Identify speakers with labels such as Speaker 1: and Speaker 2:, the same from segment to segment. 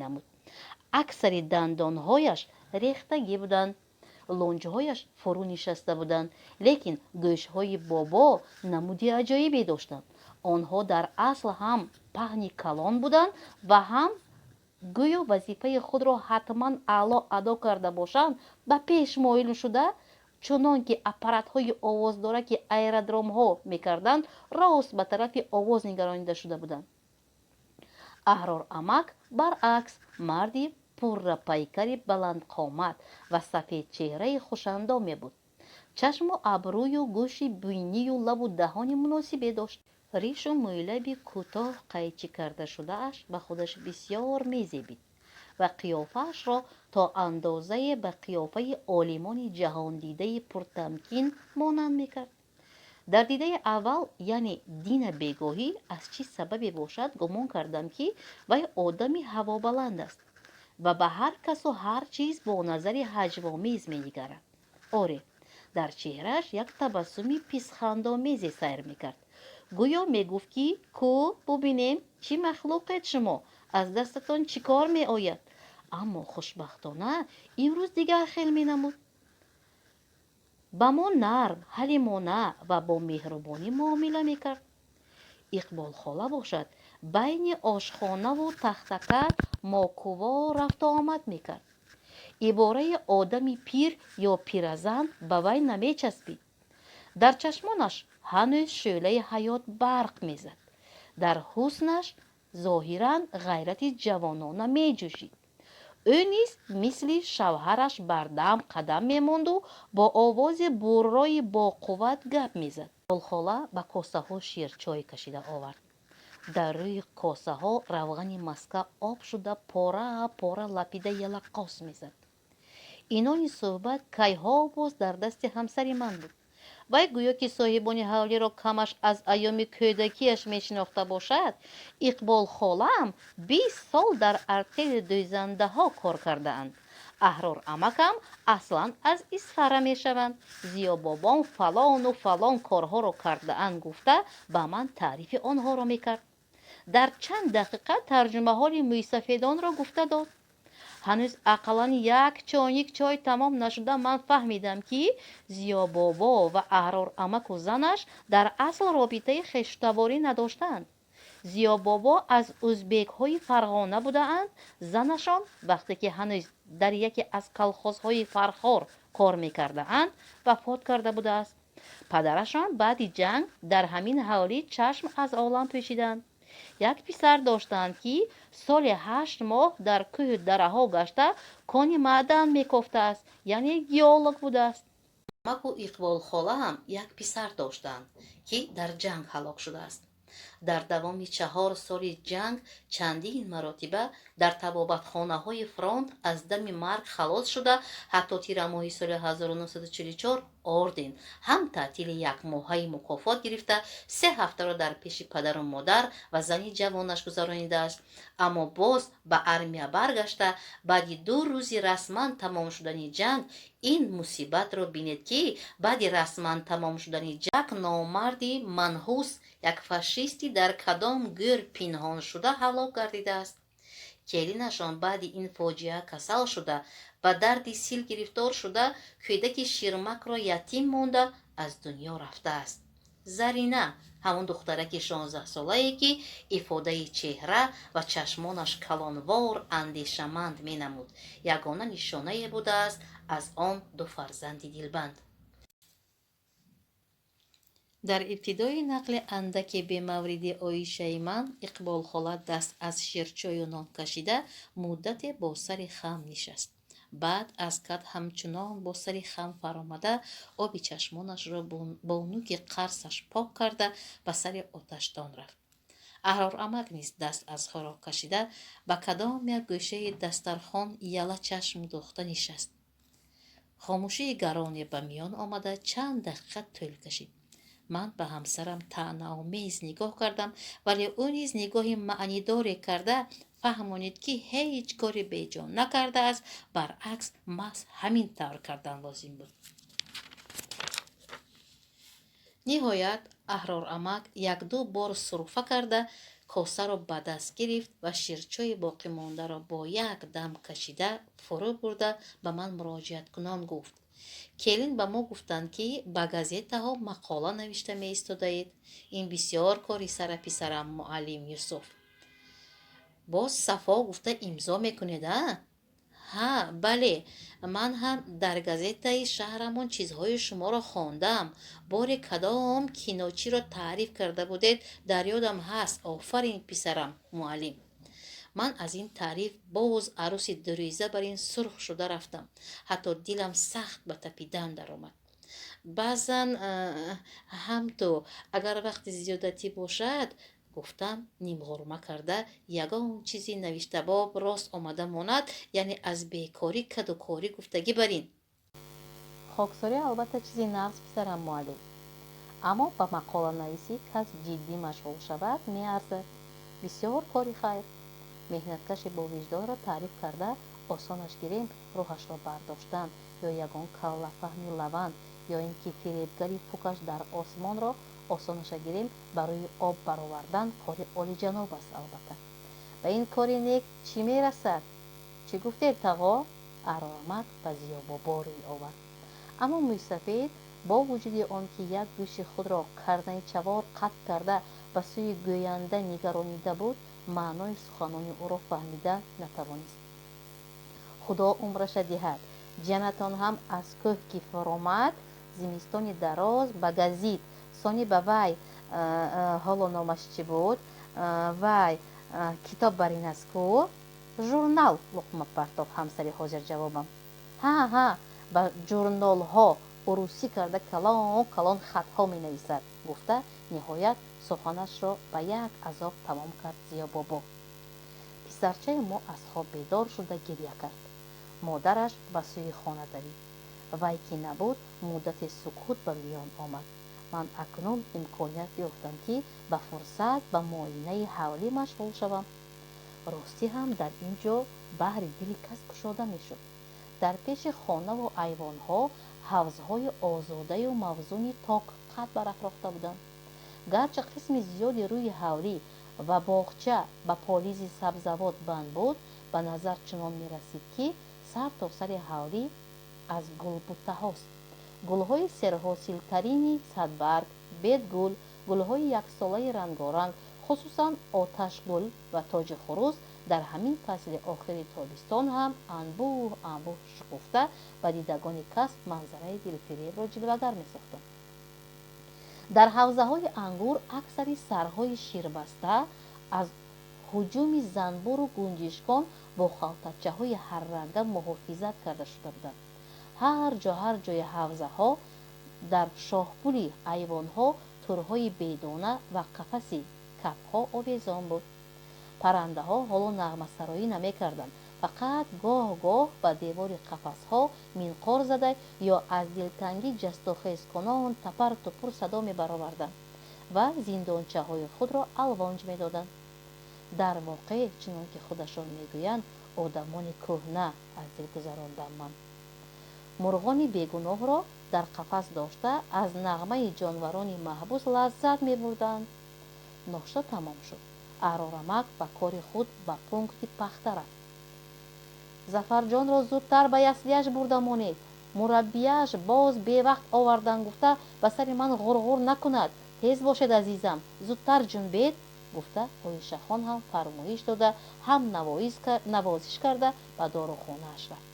Speaker 1: Менамуд. Аксари дандонҳояш рехтагӣ буданд, лонҷҳояш фурӯ нишаста буданд, лекин гӯшҳои бобо намуди аҷоибе доштанд. Онҳо дар асл ҳам паҳни калон буданд ва ҳам гӯё вазифаи худро ҳатман аъло адо карда бошанд, ба пеш моил шуда, чунон ки аппаратҳои овоздораки аэродромҳо мекарданд, рост ба тарафи овоз нигаронида шуда буданд. Аҳрор амак, баръакс, марди пуррапайкари баландқомат ва сафедчеҳраи хушандоме буд. Чашму абрӯю гӯши бинию лабу даҳони муносибе дошт. Ришу мӯйлаби кӯтоҳ қайчӣ кардашудааш ба худаш бисёр мезебид ва қиёфаашро то андозае ба қиёфаи олимони ҷаҳондидаи пуртамкин монанд мекард. Дар дидаи аввал, яъне дина бегоҳӣ, аз чӣ сабабе бошад, гумон кардам, ки вай одами ҳавобаланд аст ва ба ҳар касу ҳар чиз бо назари ҳаҷвомез менигарад. Оре, дар чеҳрааш як табассуми писхандомезе сайр мекард, гӯё мегуфт, ки ку, бубинем, чӣ махлуқед шумо, аз дастатон чӣ кор меояд. Аммо хушбахтона имрӯз дигар хел менамуд. Ба мо нарм, ҳалимона ва бо меҳрубонӣ муомила мекард. Иқболхола бошад, байни ошхонаву тахтака мокувор рафту омад мекард. Ибораи одами пир ё пиразан ба вай намечаспид. Дар чашмонаш ҳанӯз шӯълаи ҳаёт барқ мезад, дар ҳуснаш зоҳиран ғайрати ҷавонона меҷӯшид. Ӯ низ мисли шавҳараш бардам қадам мемонду бо овози буррои боқувват гап мезад. Иқболхола ба косаҳо ширчой кашида овард. Дар рӯи косаҳо равғани маска об шуда, пора пора лапида ялаққос мезад. Инони суҳбат кайҳо боз дар дасти ҳамсари ман буд. Вай гӯё ки соҳибони ҳавлиро камаш аз айёми кӯдакиаш мешинохта бошад. Иқболхолаам 20 сол дар артели дӯзандаҳо кор кардаанд, Аҳрор амакам аслан аз Исфара мешаванд, Зиёбобом фалону фалон корҳоро кардаанд, гуфта, ба ман таърифи онҳоро мекард. Дар чанд дақиқа тарҷумаҳоли мӯйсафедонро гуфта дод. Ҳанӯз ақаллан як чойник чой тамом нашуда, ман фаҳмидам, ки Зиёбобо ва Аҳрор амаку занаш дар асл робитаи хештаворӣ надоштанд. Зиёбобо аз ӯзбекҳои Фарғона будаанд. Занашон вақте ки ҳанӯз дар яке аз колхозҳои Фархор кор мекардаанд, вафот карда будааст. Падарашон баъди ҷанг дар ҳамин ҳавлӣ чашм аз олам пӯшиданд. Як писар доштанд, ки соли 8 моҳ дар кӯҳу дараҳо гашта, кони маъдан мекофтааст, яъне геолог будааст. Амаку Иқболхолаам як писар доштанд, ки дар ҷанг ҳалок шудааст. Дар давоми 4 соли ҷанг чандин маротиба дар табобатхонаҳои фронт аз дами марг халос шуда, ҳатто тирамоҳи соли 1944 орден ҳам таътили якмоҳаи мукофот гирифта, 3 ҳафтаро дар пеши падару модар ва зани ҷавонаш гузаронидааст. Аммо боз ба армия баргашта, баъди 2 рӯзи расман тамом шудани ҷанг, ин мусибатро бинед, ки баъди расман тамом шудани ҷанг номарди манҳус, як фашисти дар кадом гӯр пинҳоншуда ҳалок гардидааст. Келинашон баъди ин фоҷиа касал шуда, ба дарди сил гирифтор шуда, кӯдаки ширмакро ятим монда, аз дунё рафтааст. Зарина, ҳамон духтараки 16-солае, ки ифодаи чеҳра ва чашмонаш калонвор андешаманд менамуд, ягона нишонае будааст аз он ду фарзанди дилбанд. Дар ибтидои нақли андаке бемавриди оишаи ман, Иқболхола даст аз ширчою нон кашида, муддате бо сари хам нишаст. Баъд аз кат ҳамчунон бо сари хам фаромада, оби чашмонашро бо нуки қарсаш пок карда, ба сари оташдон рафт. Аҳрор амак низ даст аз хӯрок кашида, ба кадом як гӯшаи дастархон яла чашм дӯхта нишаст. Хомӯшии гароне ба миён омада, чанд дақиқа тӯл кашид. Ман ба ҳамсарам таънаомез нигоҳ кардам, вале ӯ низ нигоҳи маънидоре карда фаҳмонид, ки ҳеҷ кори беҷо накардааст, баръакс, маҳз ҳамин тавр кардан лозим буд. Ниҳоят Аҳрор амак якду бор сурфа карда, Косаро ба даст гирифт ва ширчойи боқимондаро бо як дам кашида фурӯ бурда, ба ман муроҷиаткунон гуфт: «Келин, ба мо гуфтанд, ки ба газетаҳо мақола навишта меистодаед. Ин бисёр кори сара, писарам муаллим Юсуф. Боз Сафо гуфта имзо мекунед, а?» «Ҳа, бале, ман ҳам дар газетаи шаҳрамон чизҳои шуморо хондам. Боре кадом киночиро таъриф карда будед, дар ёдам ҳаст. Офарин, писарам муаллим». Ман аз ин таъриф боз аруси дурӯза бар ин сурх шуда рафтам. Ҳатто дилам сахт ба тапидан даромад. «Баъзан ҳам ту, агар вақти зиёдатӣ бошад, — гуфтам нимғурма карда, — ягон чизи навиштабоб рост омада монад, яъне аз бекорӣ кадукорӣ гуфтагӣ бар ин». «Хоксорӣ албатта чизи нағз, писарам муаллим, аммо ба мақоланависӣ кас ҷиддӣ машғул шавад, меарзад. Бисёр кори хайр. Меҳнаткаши бовиҷдонро таъриф карда, осонаш гирем, рӯҳашро бардоштан ё ягон каллафаҳми лаванд ё ин ки фиребгари фукаш дар осмонро осонаша гирем, барои об баровардан кори олиҷаноб аст. Албатта, ба ин кори нек чӣ мерасад? Чӣ гуфтед, тағо?» Арорамак ба Зиёбобо рӯй овард. Аммо мӯйсафед бо вуҷуди он ки як гӯши худро карнайчавор қатъ карда, ба сӯи гӯянда нигаронида буд, маънои суханони ӯро фаҳмида натавонист. «Худо умраша диҳад, ҷанатон ҳам аз кӯҳ ки фуромад, зимистони дароз ба газит, сони ба вай, ҳоло номаш чӣ буд, вай китоб бар ин аст ку, журнал», луқма партоф ҳамсари ҳозирҷавобам. «Ҳа, ҳа, ба ҷурнолҳо урусӣ карда калон калон хатҳо менависад», гуфта, ниҳоят суханашро ба як азоб тамом кард Зиёбобо. Писарчаи мо аз хоб бедор шуда гиря кард. Модараш ба сӯи хона давид. Вай ки набуд, муддате сукут ба миён омад. Ман акнун имконият ёфтам, ки ба фурсат ба муоинаи ҳавлӣ машғул шавам. Ростӣ ҳам дар ин ҷо баҳри дили кас кушода мешуд. Дар пеши хонаву айвонҳо ҳавзҳои озодаю мавзуни ток қад барафрохта буданд. Гарчи қисми зиёди рӯи ҳавлӣ ва боғча ба полизи сабзавот банд буд, ба назар чунон мерасид, ки сар то сари ҳавлӣ аз гулбуттаҳост. Гулҳои серҳосилтарини садбарг, бедгул, гулҳои яксолаи рангоранг, хусусан оташгул ва тоҷи хурӯс, дар ҳамин фасли охири тобистон ҳам анбӯҳ анбӯҳ шукуфта, ба дидагони кас манзараи дилфиребро ҷилвагар месохтанд. Дар ҳавзаҳои ангур аксари сарҳои ширбаста аз ҳуҷуми занбуру гунҷишкон бо халтачаҳои ҳарранга муҳофизат карда шуда буданд. Ҳар ҷо, ҳар ҷои ҳавзаҳо, дар шоҳпули айвонҳо турҳои бедона ва қафаси кафҳо овезон буд. Паррандаҳо ҳоло нағмасароӣ намекарданд, фақат гоҳ-гоҳ ба девори қафасҳо минқор зада ё аз дилтангӣ ҷастухезкунон тапар тупур садо мебароварданд ва зиндончаҳои худро алвонҷ медоданд. Дар воқеъ, чунон ки худашон мегӯянд, одамони кӯҳна аз дил гузарондам ман. Мурғони бегуноҳро дар қафас дошта, аз нағмаи ҷонварони маҳбус лаззат мебурданд. Ношта тамом шуд. Аҳрорамак ба кори худ ба пункти пахта рафт. «Зафарҷонро зудтар ба яслияш бурда монед. Мураббияш боз бевақт овардан гуфта, ба сари ман ғурғур накунад. Тез бошед, азизам, зудтар ҷунбед», гуфта, Оишахон ҳам фармоиш дода, ҳам навозиш карда ба дорухонааш рафт.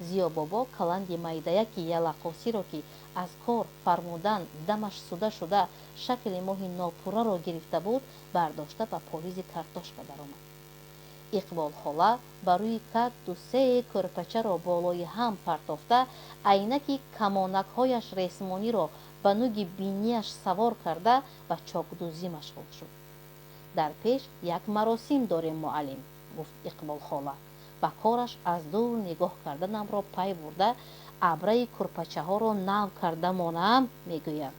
Speaker 1: Зиёбобо каланди майдаяки ялақосиро, ки аз кор фармудан дамаш суда шуда, шакли моҳи нопурраро гирифта буд, бардошта ба полизи картошка даромад. Иқболхола ба рӯи кат ду-се кӯрпачаро болои ҳам партофта, айнаки камонакҳояш ресмониро ба нуги бинияш савор карда, ба чокдӯзӣ машғул шуд. «Дар пеш як маросим дорем, муаллим», гуфт Иқболхола, ба кораш аз дур нигоҳ карданамро пай бурда, «абраи кӯрпачаҳоро нав карда монам, мегӯям.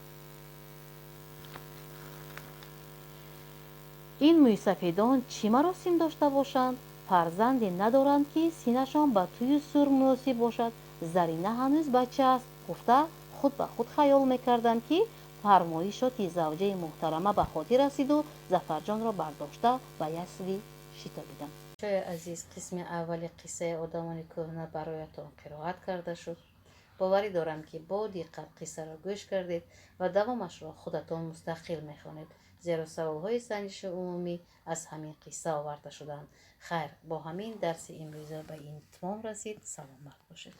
Speaker 1: Ин мӯйсафедон чӣ маросим дошта бошанд? Фарзанде надоранд, ки синнашон ба тӯю сур муносиб бошад. Зарина ҳанӯз бача аст», гуфта, худ ба худ хаёл мекардам, ки Фармоишоти завҷаи муҳтарама ба хотир расиду Зафарҷонро бардошта ба ясли шитобидам. Бачаҳои азиз, қисми аввали қиссаи «Одамони кӯҳна» бароятон қироат карда шуд. Боварӣ дорам, ки бо диққат қиссаро гӯш кардед ва давомашро худатон мустақил мехонед, зеро саволҳои санҷиши умумӣ аз ҳамин қисса оварда шуданд. Хайр, бо ҳамин дарси имрӯза ба итмом расид. Саломат бошед.